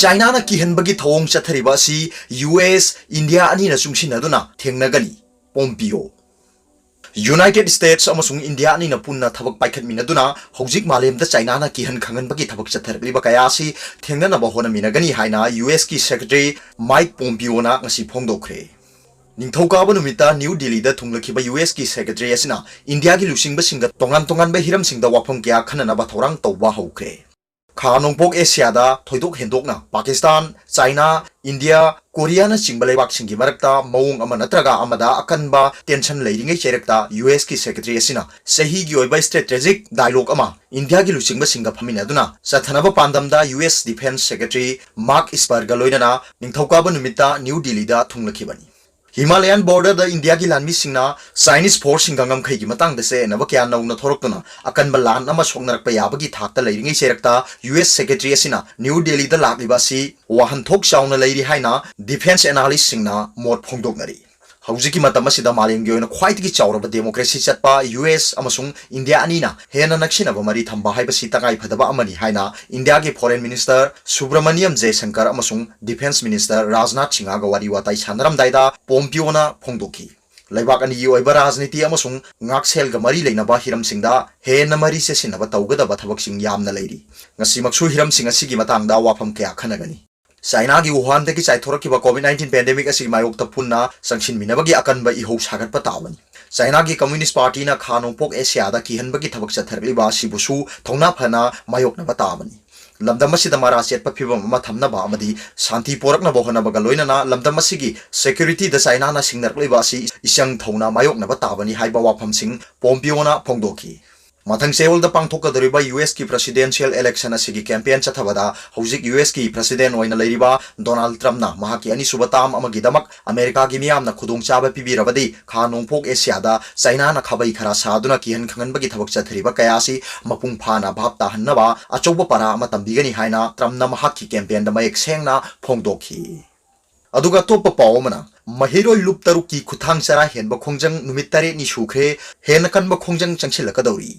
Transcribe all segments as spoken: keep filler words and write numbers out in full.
ꯆꯥꯏꯅꯥꯅ ꯀꯤꯍꯟꯕꯒꯤ ꯊꯧꯑꯣꯡ ꯆꯠꯊꯔꯤꯕ ꯑꯁꯤ ꯌꯨ ꯑꯦꯁ, ꯏꯟꯗꯤꯌꯥ ꯑꯅꯤꯅ ꯆꯨꯡꯁꯤꯟꯅꯗꯨꯅ ꯊꯦꯡꯅꯒꯅꯤ, ꯄꯣꯝꯄꯤꯌꯣ꯫ ꯌꯨꯅꯥꯏꯇꯦꯗ ꯁ꯭ꯇꯦꯠꯁ ꯑꯃꯁꯨꯡ ꯏꯟꯗꯤꯌꯥ ꯑꯅꯤꯅ ꯄꯨꯟꯅ ꯊꯕꯛ ꯄꯥꯏꯈꯠꯃꯤꯟꯅꯗꯨꯅ ꯍꯧꯖꯤꯛ ꯃꯥꯂꯦꯝꯗ ꯆꯥꯏꯅꯥꯅ ꯀꯤꯍꯟ ꯈꯪꯍꯟꯕꯒꯤ ꯊꯕꯛ ꯆꯠꯊꯔꯛꯂꯤꯕ ꯀꯌꯥ ꯑꯁꯤ ꯊꯦꯡꯅꯅꯕ ꯍꯣꯠꯅꯃꯤꯟꯅꯒꯅꯤ ꯍꯥꯏꯅ ꯌꯨ ꯑꯦꯁꯀꯤ ꯁꯦꯀ꯭ꯔꯦꯇꯔꯤ ꯃꯥꯏꯛ ꯄꯣꯝꯄꯤꯌꯣꯅ ꯉꯁꯤ ꯐꯣꯡꯗꯣꯛꯈ꯭ꯔꯦ꯫ ꯅꯤꯡꯊꯧꯀꯥꯕ ꯅꯨꯃꯤꯠꯇ ꯅ꯭ꯌꯨ ꯗꯤꯜꯂꯤꯗ ꯊꯨꯡꯂꯈꯤꯕ ꯌꯨ ꯑꯦꯁꯀꯤ ꯁꯦꯀ꯭ꯔꯦꯇꯔꯤ ꯑꯁꯤꯅ ꯏꯟꯗꯤꯌꯥꯒꯤ ꯂꯨꯆꯤꯡꯕꯁꯤꯡꯒ ꯇꯣꯉꯥꯟ ꯇꯣꯉꯥꯟꯕ ꯍꯤꯔꯝꯁꯤꯡꯗ ꯋꯥꯐꯝ ꯀꯌꯥ ꯈꯟꯅꯅꯕ ꯊꯧꯔꯥꯡ ꯇꯧꯕ ꯍꯧꯈ꯭ꯔꯦ꯫ ꯈꯥ ꯅꯣꯡꯄꯣꯛ ꯑꯦꯁꯤꯌꯥꯗ ꯊꯣꯏꯗꯣꯛ ꯍꯦꯟꯗꯣꯛꯅ ꯄꯥꯀꯤꯁꯇꯥꯟ, ꯆꯥꯏꯅꯥ, ꯏꯟꯗꯤꯌꯥ, ꯀꯣꯔꯤꯌꯥꯅꯆꯤꯡꯕ ꯂꯩꯕꯥꯛꯁꯤꯡꯒꯤ ꯃꯔꯛꯇ ꯃꯑꯣꯡ ꯑꯃ ꯅꯠꯇ꯭ꯔꯒ ꯑꯃꯗ ꯑꯀꯟꯕ ꯇꯦꯟꯁꯟ ꯂꯩꯔꯤꯉꯩ ꯆꯩꯔꯛꯇ ꯌꯨ ꯑꯦꯁꯀꯤ ꯁꯦꯀ꯭ꯔꯦꯇꯔꯤ ꯑꯁꯤꯅ ꯆꯍꯤꯒꯤ ꯑꯣꯏꯕ ꯁ꯭ꯇ꯭ꯔꯦꯇꯦꯖꯤꯛ ꯗꯥꯏꯂꯣꯒ ꯑꯃ ꯏꯟꯗꯤꯌꯥꯒꯤ ꯂꯨꯆꯤꯡꯕꯁꯤꯡꯒ ꯐꯝꯃꯤꯟꯅꯗꯨꯅ ꯆꯠꯊꯅꯕ ꯄꯥꯟꯗꯝꯗ U S defence secretary Mark ꯏꯁꯄꯔꯒ ꯂꯣꯏꯅꯅ ꯅꯤꯡꯊꯧꯀꯥꯕ ꯅꯨꯃꯤꯠꯇ ꯅ꯭ꯌꯨ ꯗꯤꯜꯂꯤꯗ ꯊꯨꯡꯂꯈꯤꯕꯅꯤ꯫ ꯍꯤꯃꯥꯂꯌꯥꯟ ꯕꯣꯔꯗꯔꯗ ꯏꯟꯗꯤꯌꯥꯒꯤ ꯂꯥꯟꯃꯤꯁꯤꯡꯅ ꯆꯥꯏꯅꯤꯁ ꯐꯣꯔꯁꯁꯤꯡꯒ ꯉꯝꯈꯩꯒꯤ ꯃꯇꯥꯡꯗ ꯆꯌꯦꯠꯅꯕ ꯀꯌꯥ ꯅꯧꯅ ꯊꯣꯔꯛꯇꯨꯅ ꯑꯀꯟꯕ ꯂꯥꯟ ꯑꯃ ꯁꯣꯛꯅꯔꯛꯄ ꯌꯥꯕꯒꯤ ꯊꯥꯛꯇ ꯂꯩꯔꯤꯉꯩ ꯆꯩꯔꯛꯇ ꯌꯨ ꯑꯦꯁ ꯁꯦꯀ꯭ꯔꯦꯇꯔꯤ ꯑꯁꯤꯅ ꯅ꯭ꯌꯨ ꯗꯦꯜꯂꯤꯗ ꯂꯥꯛꯂꯤꯕ ꯑꯁꯤ ꯋꯥꯍꯟꯊꯣꯛ ꯆꯥꯎꯅ ꯂꯩꯔꯤ ꯍꯥꯏꯅ ꯗꯤꯐꯦꯟꯁ ꯑꯦꯅꯥꯂꯤꯁꯁꯤꯡꯅ ꯃꯣꯠ ꯐꯣꯡꯗꯣꯛꯅꯔꯤ꯫ ꯍꯧꯖꯤꯛꯀꯤ ꯃꯇꯝ ꯑꯁꯤꯗ ꯃꯥꯂꯦꯝꯒꯤ ꯑꯣꯏꯅ ꯈ꯭ꯋꯥꯏꯗꯒꯤ ꯆꯥꯎꯔꯕ ꯗꯦꯃꯣꯀ꯭ꯔꯦꯁꯤ ꯆꯠꯄ ꯌꯨ ꯑꯦꯁ ꯑꯃꯁꯨꯡ ꯏꯟꯗꯤꯌꯥ ꯑꯅꯤꯅ ꯍꯦꯟꯅ ꯅꯛꯁꯤꯟꯅꯕ ꯃꯔꯤ ꯊꯝꯕ ꯍꯥꯏꯕꯁꯤ ꯇꯉꯥꯏꯐꯗꯕ ꯑꯃꯅꯤ ꯍꯥꯏꯅ ꯏꯟꯗꯤꯌꯥꯒꯤ ꯐꯣꯔꯦꯟ ꯃꯤꯅꯤꯁꯇꯔ ꯁꯨꯕ꯭ꯔꯃꯅꯤꯌꯝ ꯖꯦꯁꯪꯀꯔ ꯑꯃꯁꯨꯡ ꯗꯤꯐꯦꯟꯁ ꯃꯤꯅꯤꯁꯇꯔ ꯔꯥꯖꯅꯥꯊ ꯁꯤꯡꯍꯒ ꯋꯥꯔꯤ ꯋꯥꯇꯥꯏ ꯁꯥꯟꯅꯔꯝꯗꯥꯏꯗ ꯄꯣꯝꯄꯤꯌꯣꯅ ꯐꯣꯡꯗꯣꯛꯈꯤ꯫ ꯂꯩꯕꯥꯛ ꯑꯅꯤꯒꯤ ꯑꯣꯏꯕ ꯔꯥꯖꯅꯤꯇꯤ ꯑꯃꯁꯨꯡ ꯉꯥꯛꯁꯦꯜꯒ ꯃꯔꯤ ꯂꯩꯅꯕ ꯍꯤꯔꯝꯁꯤꯡꯗ ꯍꯦꯟꯅ ꯃꯔꯤ ꯆꯦꯁꯤꯟꯅꯕ ꯇꯧꯒꯗꯕ ꯊꯕꯛꯁꯤꯡ ꯌꯥꯝꯅ ꯂꯩꯔꯤ꯫ ꯉꯁꯤꯃꯛꯁꯨ ꯍꯤꯔꯝꯁꯤꯡ ꯑꯁꯤꯒꯤ ꯃꯇꯥꯡꯗ ꯋꯥꯐꯝ ꯀꯌꯥ ꯈꯟꯅꯒꯅꯤ꯫ ꯆꯥꯏꯅꯥꯒꯤ ꯋꯨꯍꯥꯟꯗꯒꯤ ꯆꯥꯏꯊꯣꯔꯛꯈꯤꯕ ꯀꯣꯚꯤꯗ ꯅꯥꯏꯟꯇꯤꯟ ꯄꯦꯟꯗꯦꯃꯤꯛ ꯑꯁꯤꯒꯤ ꯃꯥꯌꯣꯛꯇ ꯄꯨꯟꯅ ꯆꯪꯁꯤꯟꯃꯤꯟꯅꯕꯒꯤ ꯑꯀꯟꯕ ꯏꯍꯧ ꯁꯥꯒꯠꯄ ꯇꯥꯕꯅꯤ꯫ ꯆꯥꯏꯅꯥꯒꯤ ꯀꯝꯃ꯭ꯌꯨꯅꯤꯁ꯭ꯠ ꯄꯥꯔꯇꯤꯅ ꯈꯥ ꯅꯣꯡꯄꯣꯛ ꯑꯦꯁꯤꯌꯥꯗ ꯀꯤꯍꯟꯕꯒꯤ ꯊꯕꯛ ꯆꯠꯊꯔꯛꯂꯤꯕ ꯑꯁꯤꯕꯨꯁꯨ ꯊꯧꯅꯥ ꯐꯅ ꯃꯥꯌꯣꯛꯅꯕ ꯇꯥꯕꯅꯤ꯫ ꯂꯝꯗꯝ ꯑꯁꯤꯗ ꯃꯔꯥ ꯆꯦꯠꯄ ꯐꯤꯚꯝ ꯑꯃ ꯊꯝꯅꯕ ꯑꯃꯗꯤ ꯁꯥꯟꯇꯤ ꯄꯣꯔꯛꯅꯕ ꯍꯣꯠꯅꯕꯒ ꯂꯣꯏꯅꯅ ꯂꯝꯗꯝ ꯑꯁꯤꯒꯤ ꯁꯦꯀ꯭ꯌꯨꯔꯤꯇꯤꯗ ꯆꯥꯏꯅꯥꯅ ꯁꯤꯡꯅꯔꯛꯂꯤꯕ ꯑꯁꯤ ꯏꯆꯪ ꯊꯧꯅ ꯃꯥꯌꯣꯛꯅꯕ ꯇꯥꯕꯅꯤ ꯍꯥꯏꯕ ꯋꯥꯐꯝꯁꯤꯡ ꯄꯣꯝꯄꯤꯌꯣꯅ ꯐꯣꯡꯗꯣꯛꯈꯤ꯫ ꯃꯊꯪ ꯆꯌꯣꯜꯗ ꯄꯥꯡꯊꯣꯛꯀꯗꯧꯔꯤꯕ ꯌꯨ ꯑꯦꯁꯀꯤ ꯄ꯭ꯔꯦꯁꯤꯗꯦꯟꯁꯤꯌꯦꯜ ꯏꯂꯦꯛꯁꯟ ꯑꯁꯤꯒꯤ ꯀꯦꯝꯄꯦꯟ ꯆꯠꯊꯕꯗ ꯍꯧꯖꯤꯛ ꯌꯨ ꯑꯦꯁꯀꯤ ꯄ꯭ꯔꯦꯁꯤꯗꯦꯟ ꯑꯣꯏꯅ ꯂꯩꯔꯤꯕ ꯗꯣꯅꯥꯜꯗ ꯇ꯭ꯔꯝꯞꯅ ꯃꯍꯥꯛꯀꯤ ꯑꯅꯤꯁꯨꯕ ꯇꯥꯔꯝ ꯑꯃꯒꯤꯗꯃꯛ ꯑꯃꯦꯔꯤꯀꯥꯒꯤ ꯃꯤꯌꯥꯝꯅ ꯈꯨꯗꯣꯡꯆꯥꯕ ꯄꯤꯕꯤꯔꯕꯗꯤ ꯈꯥ ꯅꯣꯡꯄꯣꯛ ꯑꯦꯁꯤꯌꯥꯗ ꯆꯥꯏꯅꯥꯅ ꯈꯥꯕꯩ ꯈꯔ ꯁꯥꯗꯨꯅ ꯀꯤꯍꯟ ꯈꯪꯍꯟꯕꯒꯤ ꯊꯕꯛ ꯆꯠꯊꯔꯤꯕ ꯀꯌꯥ ꯑꯁꯤ ꯃꯄꯨꯡ ꯐꯥꯅ ꯚꯥꯞ ꯇꯥꯍꯟꯅꯕ ꯑꯆꯧꯕ ꯄꯔꯥ ꯑꯃ ꯇꯝꯕꯤꯒꯅꯤ ꯍꯥꯏꯅ ꯇ꯭ꯔꯝꯞꯅ ꯃꯍꯥꯛꯀꯤ ꯀꯦꯝꯄꯦꯟꯗ ꯃꯌꯦꯛ ꯁꯦꯡꯅ ꯐꯣꯡꯗꯣꯛꯈꯤ꯫ ꯑꯗꯨꯒ ꯑꯇꯣꯞꯄ ꯄꯥꯎ ꯑꯃꯅ, ꯃꯍꯩꯔꯣꯏ ꯂꯨꯞ ꯇꯔꯨꯛꯀꯤ ꯈꯨꯠꯊꯥꯡ ꯆꯔꯥ ꯍꯦꯟꯕ ꯈꯣꯡꯖꯪ ꯅꯨꯃꯤꯠ ꯇꯔꯦꯠꯅꯤ ꯁꯨꯈ꯭ꯔꯦ, ꯍꯦꯟꯅ ꯀꯟꯕ ꯈꯣꯡꯖꯪ ꯆꯪꯁꯤꯜꯂꯛꯀꯗꯧꯔꯤ꯫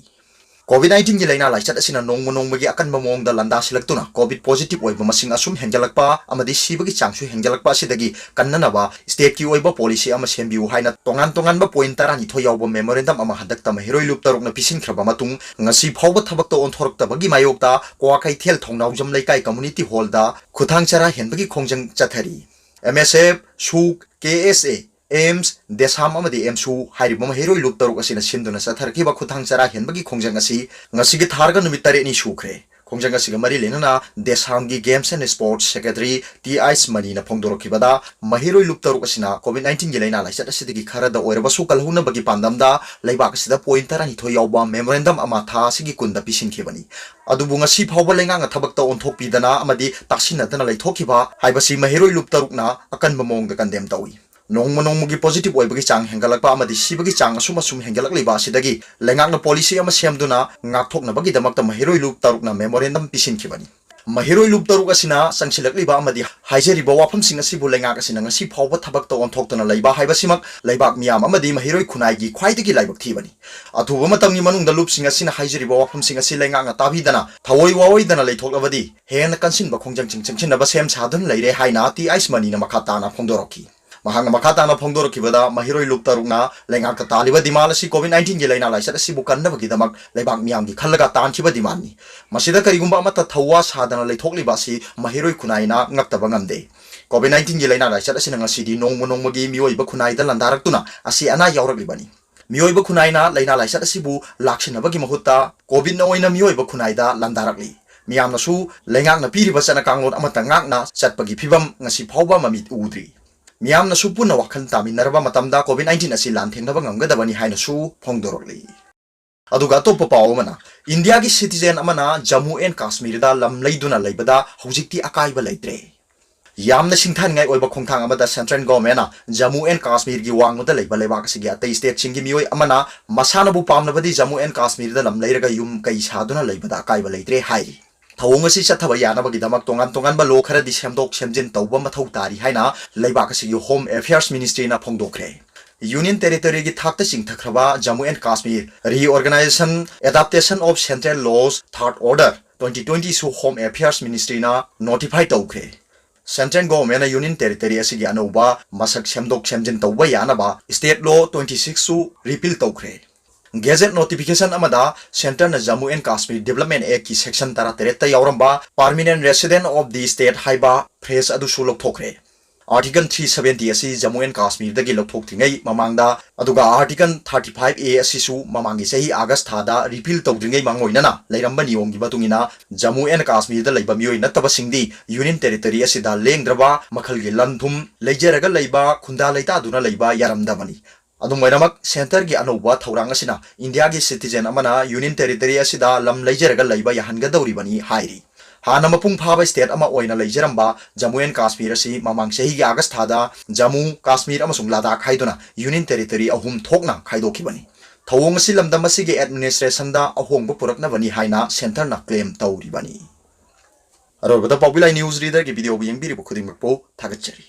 COVID nineteen ꯒꯤ ꯂꯥꯏꯅꯥ ꯂꯥꯏꯆꯠ ꯑꯁꯤꯅ ꯅꯣꯡꯃ ꯅꯣꯡꯃꯒꯤ ꯑꯀꯟꯕ ꯃꯑꯣꯡꯗ ꯂꯥꯟꯗꯥꯁꯤꯜꯂꯛꯇꯨꯅ COVID positive ꯑꯣꯏꯕ ꯃꯁꯤꯡ ꯑꯁꯨꯝ ꯍꯦꯟꯒꯠꯂꯛꯄ ꯑꯃꯗꯤ ꯁꯤꯕꯒꯤ ꯆꯥꯡꯁꯨ ꯍꯦꯟꯒꯠꯂꯛꯄ ꯑꯁꯤꯗꯒꯤ ꯀꯟꯅꯅꯕ state ꯀꯤ ꯑꯣꯏꯕ policy ꯑꯃ ꯁꯦꯝꯕꯤꯌꯨ ꯍꯥꯏꯅ ꯇꯣꯉꯥꯟ ꯇꯣꯉꯥꯟꯕ point ꯇꯔꯥꯅꯤꯊꯣꯏ ꯌꯥꯎꯕ memorandum ꯑꯃ ꯍꯟꯗꯛꯇ ꯃꯍꯩꯔꯣꯏ ꯂꯨꯞ ꯇꯔꯨꯛꯅ ꯄꯤꯁꯤꯟꯈ꯭ꯔꯕ ꯃꯇꯨꯡ, ꯉꯁꯤ ꯐꯥꯎꯕ ꯊꯕꯛꯇ ꯑꯣꯟꯊꯣꯔꯛꯇꯕꯒꯤ ꯃꯥꯌꯣꯛꯇ ꯀ꯭ꯋꯥꯀꯩꯊꯦꯜ ꯊꯣꯡꯅꯥꯎꯖꯝ ꯂꯩꯀꯥꯏ community hall ꯗ ꯈꯨꯊꯥꯡ ꯆꯔꯥ ꯍꯦꯟꯕꯒꯤ ꯈꯣꯡꯖꯪ ꯆꯠꯊꯔꯤ꯫ M S F, ꯁꯨꯛ, K S A, ꯑꯦꯝꯁ, ꯗꯦꯁꯥꯝ ꯑꯃꯗꯤ ꯑꯦꯝꯁꯨ ꯍꯥꯏꯔꯤꯕ ꯃꯍꯩꯔꯣꯏ ꯂꯨꯞ ꯇꯔꯨꯛ ꯑꯁꯤꯅ ꯁꯤꯟꯗꯨꯅ ꯆꯠꯊꯔꯛꯈꯤꯕ ꯈꯨꯊꯥꯡ ꯆꯔꯥ ꯍꯦꯟꯕꯒꯤ ꯈꯣꯡꯖꯪ ꯑꯁꯤ ꯉꯁꯤꯒꯤ ꯊꯥꯔꯒ ꯅꯨꯃꯤꯠ ꯇꯔꯦꯠꯅꯤ ꯁꯨꯈ꯭ꯔꯦ꯫ ꯈꯣꯡꯖꯪ ꯑꯁꯤꯒ ꯃꯔꯤ ꯂꯩꯅꯅ ꯗꯦꯁꯥꯝꯒꯤ Games and Sports Secretary T ꯑꯥꯏꯁ ꯃꯅꯤꯅ ꯐꯣꯡꯗꯣꯔꯛꯈꯤꯕꯗ, ꯃꯍꯩꯔꯣꯏ ꯂꯨꯞ ꯇꯔꯨꯛ ꯑꯁꯤꯅ COVID nineteen ꯒꯤ ꯂꯥꯏꯅꯥ ꯂꯥꯏꯆꯠ ꯑꯁꯤꯗꯒꯤ ꯈꯔꯗ ꯑꯣꯏꯔꯕꯁꯨ ꯀꯜꯍꯧꯅꯕꯒꯤ ꯄꯥꯟꯗꯝꯗ ꯂꯩꯕꯥꯛ ꯑꯁꯤꯗ point ꯇꯔꯥꯅꯤꯊꯣꯏ ꯌꯥꯎꯕ memorandum ꯑꯃ ꯊꯥ ꯑꯁꯤꯒꯤ ꯀꯨꯟꯗ ꯄꯤꯁꯤꯟꯈꯤꯕꯅꯤ꯫ ꯑꯗꯨꯕꯨ ꯉꯁꯤ ꯐꯥꯎꯕ ꯂꯩꯉꯥꯛꯅ ꯊꯕꯛꯇ ꯑꯣꯟꯊꯣꯛꯄꯤꯗꯅ ꯑꯃꯗꯤ ꯇꯥꯁꯤꯟꯅꯗꯅ ꯂꯩꯊꯣꯛꯈꯤꯕ ꯍꯥꯏꯕꯁꯤ ꯃꯍꯩꯔꯣꯏ ꯂꯨꯞ ꯇꯔꯨꯛꯅ ꯑꯀꯟꯕ ꯃꯑꯣꯡꯗ condemn ꯇꯧꯏ꯫ ꯅꯣꯡꯃ ꯅꯣꯡꯃꯒꯤ positive ꯑꯣꯏꯕꯒꯤ ꯆꯥꯡ ꯍꯦꯟꯒꯠꯂꯛꯄ ꯑꯃꯗꯤ ꯁꯤꯕꯒꯤ ꯆꯥꯡ ꯑꯁꯨꯝ ꯑꯁꯨꯝ ꯍꯦꯟꯒꯠꯂꯛꯂꯤꯕ ꯑꯁꯤꯗꯒꯤ ꯂꯩꯉꯥꯛꯅ policy ꯑꯃ ꯁꯦꯝꯗꯨꯅ ꯉꯥꯛꯊꯣꯛꯅꯕꯒꯤꯗꯃꯛꯇ ꯃꯍꯩꯔꯣꯏ ꯂꯨꯞ ꯇꯔꯨꯛꯅ memorandum ꯄꯤꯁꯤꯟꯈꯤꯕꯅꯤ꯫ ꯃꯍꯩꯔꯣꯏ ꯂꯨꯞ ꯇꯔꯨꯛ ꯑꯁꯤꯅ ꯆꯪꯁꯤꯜꯂꯛꯂꯤꯕ ꯑꯃꯗꯤ ꯍꯥꯏꯖꯔꯤꯕ ꯋꯥꯐꯝꯁꯤꯡ ꯑꯁꯤꯕꯨ ꯂꯩꯉꯥꯛ ꯑꯁꯤꯅ ꯉꯁꯤ ꯐꯥꯎꯕ ꯊꯕꯛꯇ ꯑꯣꯟꯊꯣꯛꯇꯅ ꯂꯩꯕ ꯍꯥꯏꯕꯁꯤꯃꯛ ꯂꯩꯕꯥꯛ ꯃꯤꯌꯥꯝ ꯑꯃꯗꯤ ꯃꯍꯩꯔꯣꯏ ꯈꯨꯟꯅꯥꯏꯒꯤ ꯈ꯭ꯋꯥꯏꯗꯒꯤ ꯂꯥꯏꯕꯛ ꯊꯤꯕꯅꯤ꯫ ꯑꯊꯨꯕ ꯃꯇꯝꯒꯤ ꯃꯅꯨꯡꯗ ꯂꯨꯞꯁꯤꯡ ꯑꯁꯤꯅ ꯍꯥꯏꯖꯔꯤꯕ ꯋꯥꯐꯝꯁꯤꯡ ꯑꯁꯤ ꯂꯩꯉꯥꯛꯅ ꯇꯥꯕꯤꯗꯅ ꯊꯑꯣꯏ ꯋꯥꯑꯣꯏꯗꯅ ꯂꯩꯊꯣꯛꯂꯕꯗꯤ ꯍꯦꯟꯅ ꯀꯟꯁꯤꯟꯕ ꯈꯣꯡꯖꯪꯁꯤꯡ ꯆꯪꯁꯤꯟꯅꯕ ꯁꯦꯝ ꯁꯥꯗꯨꯅ ꯂꯩꯔꯦ ꯍꯥꯏꯅ ꯇꯤ ꯑꯥꯏꯁ ꯃꯅꯤꯅ ꯃꯈꯥ ꯇꯥꯅ ꯐꯣꯡꯗꯣꯔꯛꯈꯤ꯫ ꯃꯍꯥꯛꯅ ꯃꯈꯥ ꯇꯥꯅ ꯐꯣꯡꯗꯣꯔꯛꯈꯤꯕꯗ, ꯃꯍꯩꯔꯣꯏ ꯂꯨꯞ ꯇꯔꯨꯛꯅ ꯂꯩꯉꯥꯛꯇ ꯇꯥꯜꯂꯤꯕ demand ꯑꯁꯤ COVID nineteen ꯒꯤ ꯂꯥꯏꯅꯥ ꯂꯥꯏꯆꯠ ꯑꯁꯤꯕꯨ ꯀꯟꯅꯕꯒꯤꯗꯃꯛ ꯂꯩꯕꯥꯛ ꯃꯤꯌꯥꯝꯒꯤ ꯈꯜꯂꯒ ꯇꯥꯟꯈꯤꯕ demandꯅꯤ꯫ ꯃꯁꯤꯗ ꯀꯔꯤꯒꯨꯝꯕ ꯑꯃꯠꯇ ꯊꯧꯋꯥ ꯁꯥꯗꯅ ꯂꯩꯊꯣꯛꯂꯤꯕ ꯑꯁꯤ ꯃꯍꯩꯔꯣꯏ ꯈꯨꯟꯅꯥꯏꯅ ꯉꯛꯇꯕ ꯉꯝꯗꯦ꯫ COVID nineteen ꯒꯤ ꯂꯥꯏꯅꯥ ꯂꯥꯏꯆꯠ ꯑꯁꯤꯅ ꯉꯁꯤꯗꯤ ꯅꯣꯡꯃ ꯅꯣꯡꯃꯒꯤ ꯃꯤꯑꯣꯏꯕ ꯈꯨꯟꯅꯥꯏꯗ ꯂꯥꯟꯗꯥꯔꯛꯇꯨꯅ ꯑꯁꯤ ꯑꯅꯥ ꯌꯥꯎꯔꯛꯂꯤꯕꯅꯤ꯫ ꯃꯤꯑꯣꯏꯕ ꯈꯨꯟꯅꯥꯏꯅ ꯂꯥꯏꯅꯥ ꯂꯥꯏꯆꯠ ꯑꯁꯤꯕꯨ ꯂꯥꯛꯁꯤꯟꯅꯕꯒꯤ ꯃꯍꯨꯠꯇ COVIDꯅ ꯑꯣꯏꯅ ꯃꯤꯑꯣꯏꯕ ꯈꯨꯟꯅꯥꯏꯗ ꯂꯥꯟꯗꯥꯔꯛꯂꯤ꯫ ꯃꯤꯌꯥꯝꯅꯁꯨ ꯂꯩꯉꯥꯛꯅ ꯄꯤꯔꯤꯕ ꯆꯠꯅ ꯀꯥꯡꯂꯣꯟ ꯑꯃꯠꯇ ꯉꯥꯛꯅ ꯆꯠꯄꯒꯤ ꯐꯤꯚꯝ ꯉꯁꯤ ꯐꯥꯎꯕ ꯃꯃꯤꯠ ꯎꯗ꯭ꯔꯤ꯫ ꯃꯤꯌꯥꯝꯅꯁꯨ ꯄꯨꯟꯅ ꯋꯥꯈꯜ ꯇꯥꯃꯤꯟꯅꯔꯕ ꯃꯇꯝꯗ COVID nineteen ꯑꯁꯤ ꯂꯥꯟꯊꯦꯡꯅꯕ ꯉꯝꯒꯗꯕꯅꯤ ꯍꯥꯏꯅꯁꯨ ꯐꯣꯡꯗꯣꯔꯛꯂꯤ꯫ ꯑꯗꯨꯒ ꯑꯇꯣꯞꯄ ꯄꯥꯎ ꯑꯃꯅ, ꯏꯟꯗꯤꯌꯥꯒꯤ citizen ꯑꯃꯅ ꯖꯝꯃꯨ ꯑꯦꯟ ꯀꯥꯁꯃꯤꯔꯗ ꯂꯝ ꯂꯩꯗꯨꯅ ꯂꯩꯕꯗ ꯍꯧꯖꯤꯛꯇꯤ ꯑꯀꯥꯏꯕ ꯂꯩꯇ꯭ꯔꯦ꯫ ꯌꯥꯝꯅ ꯁꯤꯡꯊꯥꯅꯤꯡꯉꯥꯏ ꯑꯣꯏꯕ ꯈꯣꯡꯊꯥꯡ ꯑꯃꯗ central governmentꯅ ꯖꯝꯃꯨ ꯑꯦꯟ ꯀꯥꯁꯃꯤꯔꯒꯤ ꯋꯥꯡꯃꯗ ꯂꯩꯕ ꯂꯩꯕꯥꯛ ꯑꯁꯤꯒꯤ ꯑꯇꯩ stateꯁꯤꯡꯒꯤ ꯃꯤꯑꯣꯏ ꯑꯃꯅ ꯃꯁꯥꯅꯕꯨ ꯄꯥꯝꯅꯕꯗꯤ ꯖꯝꯃꯨ ꯑꯦꯟ ꯀꯥꯁꯃꯤꯔꯗ ꯂꯝ ꯂꯩꯔꯒ ꯌꯨꯝ ꯀꯩ ꯁꯥꯗꯨꯅ ꯂꯩꯕꯗ ꯑꯀꯥꯏꯕ ꯂꯩꯇ꯭ꯔꯦ ꯍꯥꯏꯔꯤ꯫ ꯊꯧꯑꯣꯡ ꯑꯁꯤ ꯆꯠꯊꯕ ꯌꯥꯅꯕꯒꯤꯗꯃꯛ ꯇꯣꯉꯥꯟ ꯇꯣꯉꯥꯟꯕ law ꯈꯔꯗꯤ ꯁꯦꯝꯗꯣꯛ ꯁꯦꯝꯖꯤꯟ ꯇꯧꯕ ꯃꯊꯧ ꯇꯥꯔꯤ ꯍꯥꯏꯅ ꯂꯩꯕꯥꯛ ꯑꯁꯤꯒꯤ Home Affairs Ministryꯅ ꯐꯣꯡꯗꯣꯛꯈ꯭ꯔꯦ꯫ Union Territoryꯒꯤ ꯊꯥꯛꯇ ꯆꯤꯡꯊꯈ꯭ꯔꯕ Jammu and Kashmir Reorganization Adaptation of Central Laws Third Order twenty twenty ꯁꯨ Home Affairs Ministryꯅ notify ꯇꯧꯈ꯭ꯔꯦ꯫ Central Governmentꯅ Union Territory ꯑꯁꯤꯒꯤ ꯑꯅꯧꯕ ꯃꯁꯛ ꯁꯦꯝꯗꯣꯛ ꯁꯦꯝꯖꯤꯟ ꯇꯧꯕ ꯌꯥꯅꯕ State Law twenty six ꯁꯨ repeal ꯇꯧꯈ꯭ꯔꯦ꯫ Gazette notification ꯑꯃꯗ Centreꯅ Jammu and Kashmir Development Actꯀꯤ Section ꯇꯔꯥꯇꯔꯦꯠꯇ ꯌꯥꯎꯔꯝꯕ Permanent Resident of the State ꯍꯥꯏꯕ phrase ꯑꯗꯨꯁꯨ ꯂꯧꯊꯣꯛꯈ꯭ꯔꯦ꯫ Article three seventy ꯑꯁꯤ Jammu and Kashmirꯗꯒꯤ ꯂꯧꯊꯣꯛꯇ꯭ꯔꯤꯉꯩ ꯃꯃꯥꯡꯗ, ꯑꯗꯨꯒ Article thirty five A ꯑꯁꯤꯁꯨ ꯃꯃꯥꯡꯒꯤ ꯆꯍꯤ August ꯊꯥꯗ repeal ꯇꯧꯗ꯭ꯔꯤꯉꯩ ꯃꯥꯡꯑꯣꯏꯅꯅ ꯂꯩꯔꯝꯕ ꯅꯤꯌꯣꯝꯒꯤ ꯃꯇꯨꯡ ꯏꯟꯅ Jammu and Kashmirꯗ ꯂꯩꯕ ꯃꯤꯑꯣꯏ ꯅꯠꯇꯕꯁꯤꯡꯗꯤ Union Territory ꯑꯁꯤꯗ ꯂꯦꯡꯗ꯭ꯔꯕ ꯃꯈꯜꯒꯤ ꯂꯟ ꯊꯨꯝ ꯂꯩꯖꯔꯒ ꯂꯩꯕ, ꯈꯨꯟꯗꯥ ꯂꯩꯇꯥꯗꯨꯅ ꯂꯩꯕ ꯌꯥꯔꯝꯗꯕꯅꯤ꯫ ꯑꯗꯨꯝ ꯑꯣꯏꯅꯃꯛ, Centreꯒꯤ ꯑꯅꯧꯕ ꯊꯧꯔꯥꯡ ꯑꯁꯤꯅ Indiaꯒꯤ citizen ꯑꯃꯅ Union Territory ꯑꯁꯤꯗ ꯂꯝ ꯂꯩꯖꯔꯒ ꯂꯩꯕ ꯌꯥꯍꯟꯒꯗꯧꯔꯤꯕꯅꯤ ꯍꯥꯏꯔꯤ꯫ ꯍꯥꯟꯅ ꯃꯄꯨꯡ ꯐꯥꯕ state ꯑꯃ ꯑꯣꯏꯅ ꯂꯩꯖꯔꯝꯕ Jammu and Kashmir ꯑꯁꯤ ꯃꯃꯥꯡ ꯆꯍꯤꯒꯤ August ꯊꯥꯗ Jammu, Kashmir ꯑꯃꯁꯨꯡ Ladakh ꯍꯥꯏꯗꯨꯅ Union Territory ꯑꯍꯨꯝ ꯊꯣꯛꯅ ꯈꯥꯏꯗꯣꯛꯈꯤꯕꯅꯤ꯫ ꯊꯧꯑꯣꯡ ꯑꯁꯤ ꯂꯝꯗꯝ ꯑꯁꯤꯒꯤ administrationꯗ ꯑꯍꯣꯡꯕ ꯄꯨꯔꯛꯅꯕꯅꯤ ꯍꯥꯏꯅ Centreꯅ claim ꯇꯧꯔꯤꯕꯅꯤ꯫ ꯑꯔꯣꯏꯕꯗ ꯄꯥꯎꯕꯤ ꯂꯥꯏ news readerꯒꯤ videoꯕꯨ ꯌꯦꯡꯕꯤꯔꯤꯕ ꯈꯨꯗꯤꯡꯃꯛꯄꯨ ꯊꯥꯒꯠꯆꯔꯤ꯫